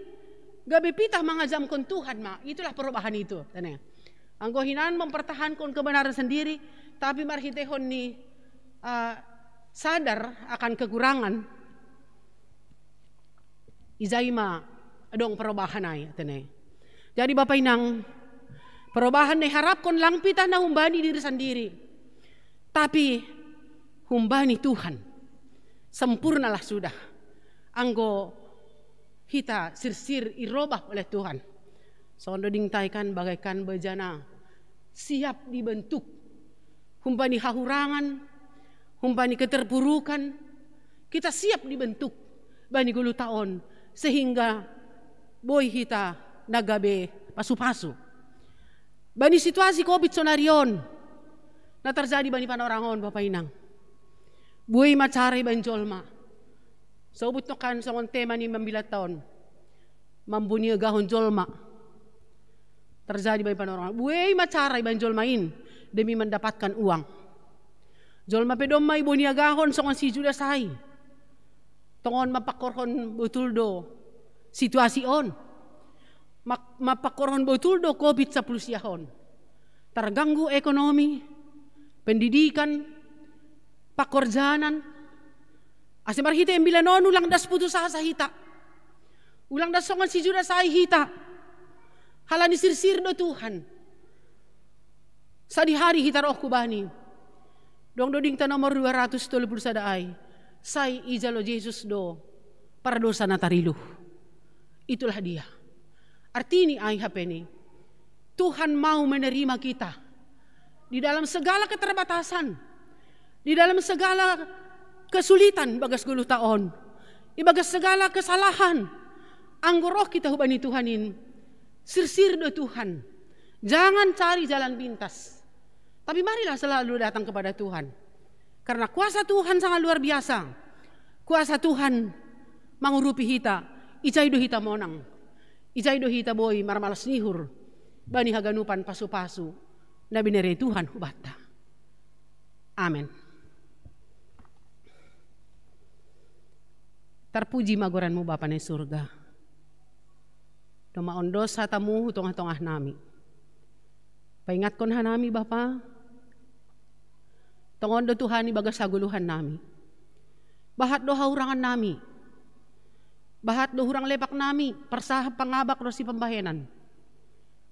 gabe pitah mangajamkon Tuhan ma. Itulah perubahan itu. Tene. Anggo hinan mempertahankon kebenaran sendiri, tapi marhitehon ni uh, sadar akan kekurangan, ijai ma adong perubahan ai tene. Jadi bapa inang, perubahan na iharapkon lang pitah na humbani diri sandiri, tapi humbani Tuhan. Sempurnalah sudah anggo hita sirsir irobah oleh Tuhan. Songon do dingtai kan bagaikan bejana siap dibentuk. Humbani hahurangan, humbani keterpurukan, kita siap dibentuk bani goluhta on, sehingga boi hita na gabe pasupasu. Bani situasi covid sonari on na terjadi bani panorang on bapa inang, boi ma cara ibaen jolma. Sobut nokan songon tema ni mambilanta on, mamboniagahon jolma. Terjadi bani panorang, boi ma cara ibaen jolma in demi mendapatkan uang. Jolma pe domma iboniagahon songon si Judas ai. Tongon mapakkorhon botul do situasi on. Mapakkorhon botul do covid sapuluh siahon. Terganggu ekonomi, pendidikan, pakorjanan. Ase marhite ambilan on ulang das putus asa hita. Ulang das songon si Judas ai hita. Halani sirsir do Tuhan. Sadihari hita roh hubani. Dong do dingta nomor dua ratus tolu puluh sada ai. Sai ijalo Jesus do pardosa na tariluh. Itulah dia. Artini ai hapeni, Tuhan mau menerima kita di dalam segala keterbatasan, di dalam segala kesulitan bagas goluhta on, ibagas segala kesalahan. Anggo roh kita hubani Tuhan in, sirsir do Tuhan. Jangan cari jalan pintas, tapi marilah selalu datang kepada Tuhan. Karena kuasa Tuhan sangat luar biasa. Kuasa Tuhan mangurupi hita, ijai do hita monang, ijai do hita boi marmalas ni uhur bani haganupan pasupasu na binere Tuhan hubanta. Amen. Tarpuji ma goranmu Bapa na i surga. Domma ondos hatamu hu tongah-tongah nami. Paingatkon hanami Bapa, tongon do Tuhan ibagas hagoluhan nami. Bahat do hahurangan nami. Bahat do hurang lepak nami, parsahap pangabak ro sipambahenan.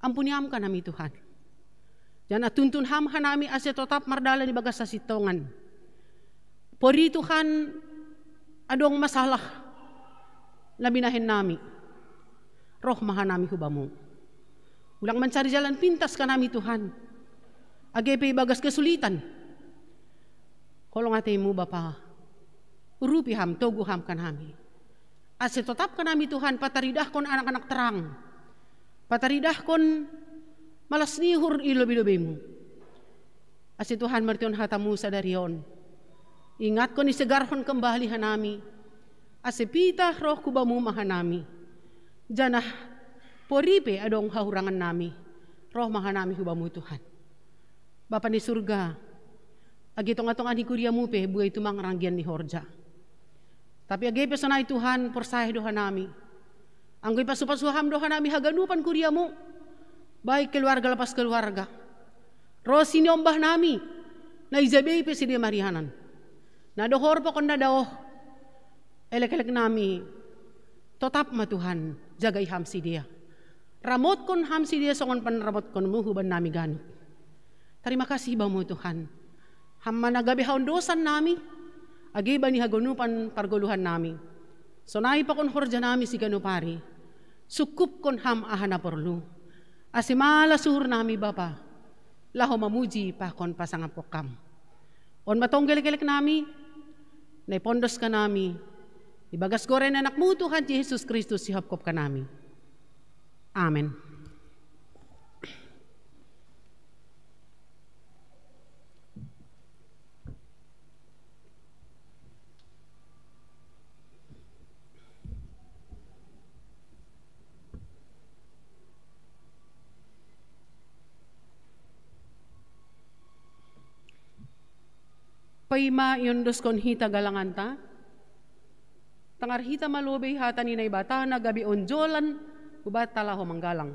Ampuni Ham hanami Tuhan. Janah tuntun Ham hanami ase totap mardalan ibagas hasintongan. Pori Tuhan, adong masalah na binahen nami. Roh ma hanami hu Bamu. Ulang mancari jalan pintas kanami Tuhan. Age pe ibagas kesulitan. Holong atemu Bapa. Urupi Ham, togu Ham kanami. Ase totap kanami Tuhan, pataridahkon anak-anak terang. Pataridahkon malas ni uhur i lobei-lobeimu. Ase Tuhan martion hatamu sadari on. Ingatkon isegarhon kembali hanami. Ase pitah roh hu Bamu ma hanami. Janah pori pe adong hahurangan nami. Roh ma hanami hu Bamu Tuhan. Bapa ni surga, age tonga-tonga ni kuriamu pe buei tumang ranggian ni horja. Tapi age pe sonai Tuhan, porsaya do hanami. Anggo ipasu-pasu Ham do hanami haganupan kuriamu, baik keluarga lepas keluarga. Ro siniombah nami, na ija bei pe sidea marianan. Na dohor pakon na daoh, elek-elek nami, totap ma Tuhan, jagai Ham sidea. Ramotkon Ham sidea songon panramotkonmu huban nami ganup. Tarima kasih Bamu Tuhan. Ham ma na gabe haondosan nami, age bani haganupan pargoluhan nami. Sonai pakon horja nami siganup ari. Sukupkon Ham aha na porlu. Ase malas uhur nami Bapa. Laho mamuji pakon pasangap Ham. On ma tonggo elek-elek nami, na ipondos hanami, ibagas goran ni AnakMu Tuhan Jesus Kristus sihopkop hanami. Amen. Paima iondoskon hita galanganta, tangar hita ma lobei hata ni Naibata na gabe onjolan hubanta laho manggalang.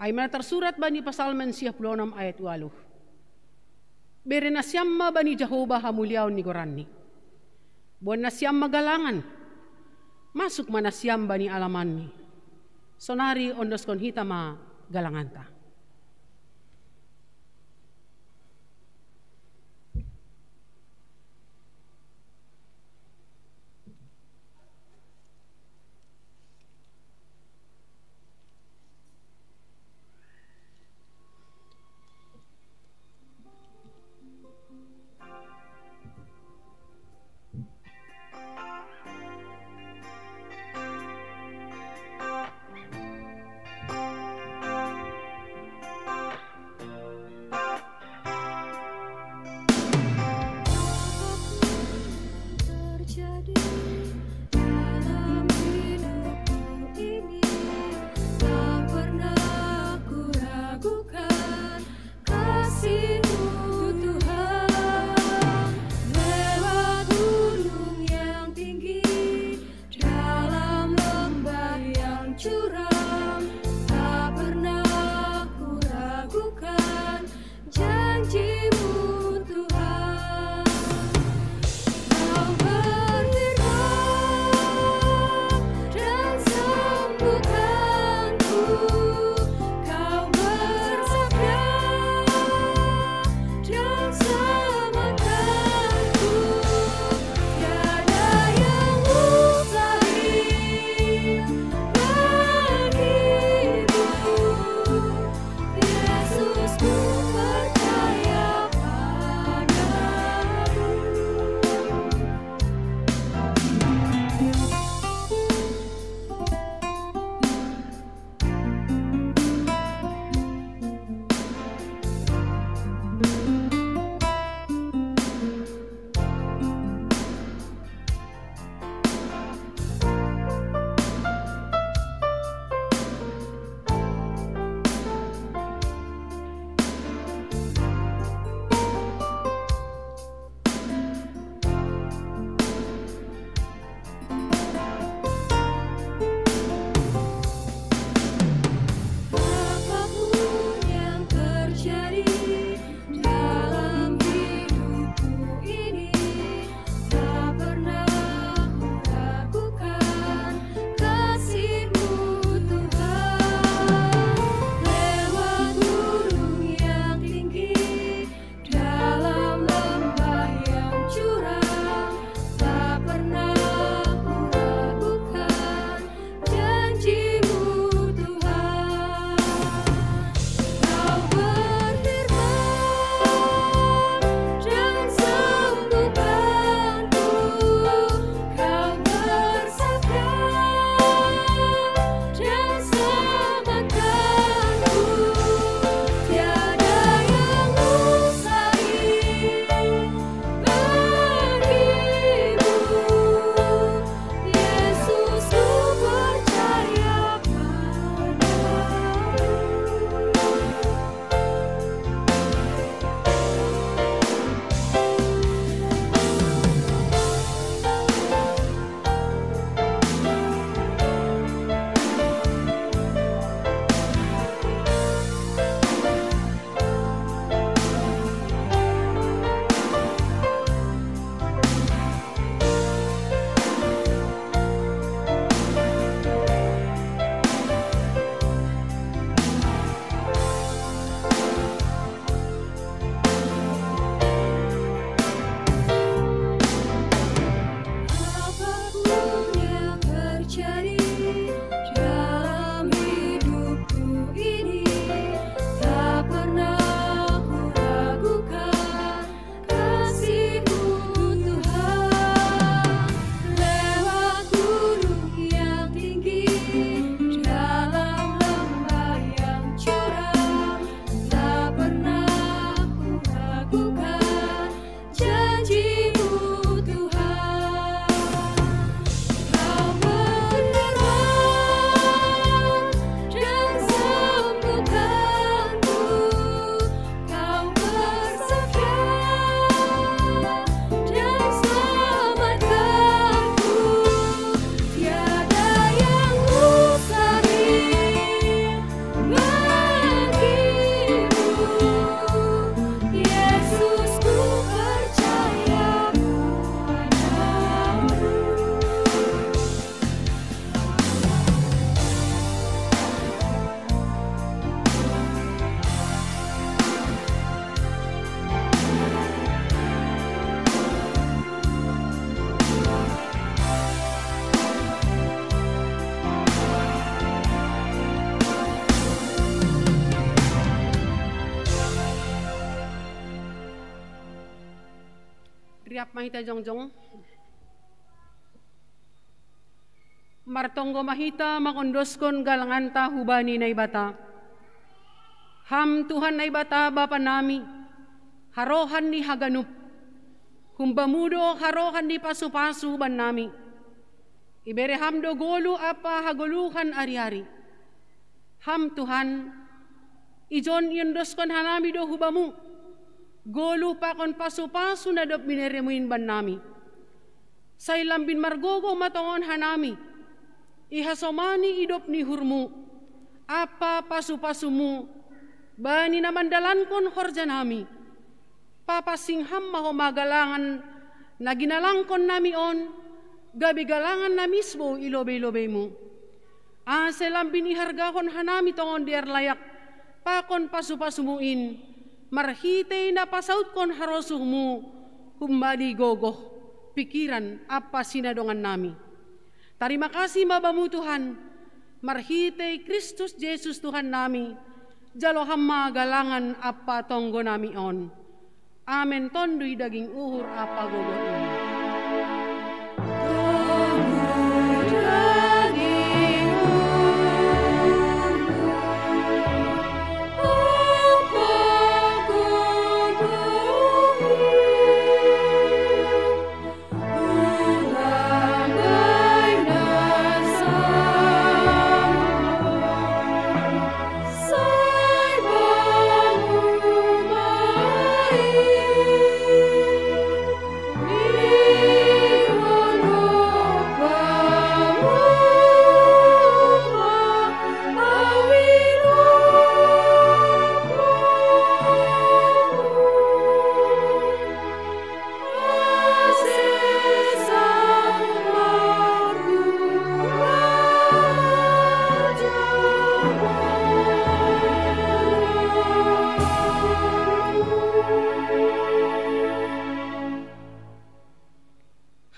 Ai ma na tarsurat bani Psalmen siah puluh onom ayat ualuh. Bere nasiam ma bani Jahowa hamuliaon ni goranni. Boan nasiam ma galangan. Masuk ma nasiam bani alamanni. Sonari ondoskon hita ma galanganta. Riap ma hita jongjong. Martonggo ma hita mangondoskon galanganta hubani Naibata. Ham Tuhan Naibata Bapa nami, harohan ni haganup. Hum-Bamu do harohan ni pasupasu bannami. Ibere Ham do goluh ampa hagoluhan ari-ari. Ham Tuhan, ijon iondoskon hanami do hu-Bamu goluh pakon pasupasu na dob binereMu in bannami. Sai lambin margogoh ma tongon hanami ihasomani idop ni uhurMu ampa pasupasuMu bani na mandalankon horjanami. Papansing Ham ma homa galangan na ginalangkon nami on, gabe galangan na misbou i lobei-lobeiMu. Ase lambin ihargahon hanami tongon dear layak pakon pasupasuMu in, marhitei na pasautkon harosuhMu humbani gogoh, pingkiran ampa sinadongannami. Tarima kasih ma Bamu Tuhan, marhitei Kristus Jesus Tuhan nami, jalo Ham ma galangan ampa tonggo nami on. Amen. Tonduy daging, uhur ampa gogoh in.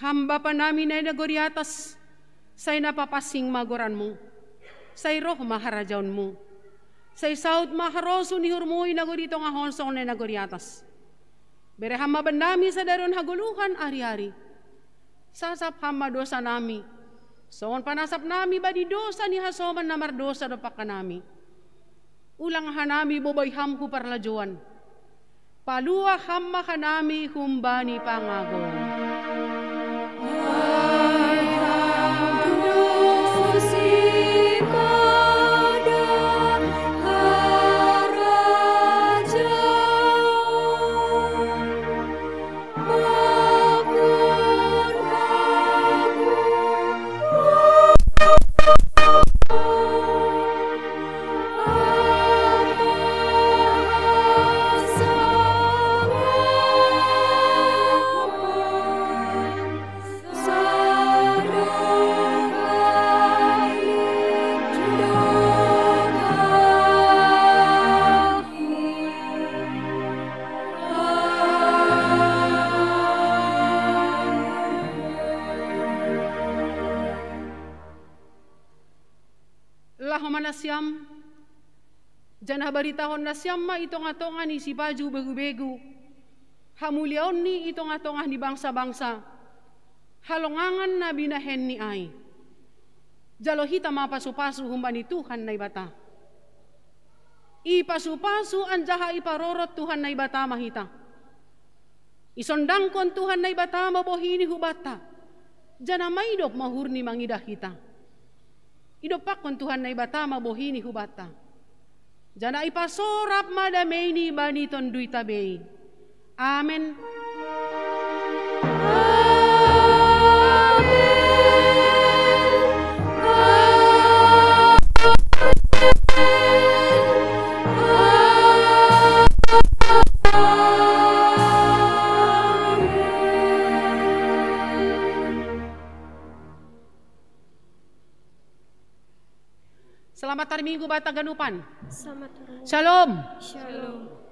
Ham Bapa nami na i nagori atas, sai na papansing ma goranMu, sai roh ma harajaonMu, sai saut ma harosuh ni uhurMu i nagori tongah on songon na i nagori atas. Bere Ham ma bannami sadari on hagoluhan ari-ari. Sasap Ham ma dosanami, songon panasapnami bani dosa ni hasoman na mardosa dompak hanami. Ulang hanami bobai Ham hu parlajouan. Paluah Ham ma hanami humbani pangago. Laho ma nasiam, janah baritahon nasiam ma i tongah-tongah ni sipaju begu-begu hamuliaonNi i tongah-tongah ni bangsa-bangsa, halongangan na binahenNi ai. Jalo hita ma pasu-pasu humbani Tuhan Naibata. Ipasu-pasu anjaha iparorot Tuhan Naibata ma hita. Isondangkon Tuhan Naibata ma bohiNi hubanta, janah maidop ma uhurNi mangidah hita. Idompakkon Tuhan Naibata ma bohiNi hubanta, janah ipasorap ma dameini bani tonduyta bei. Amen. Selamat hari Minggu banta haganupan. Selamat hari Minggu. Shalom. Shalom.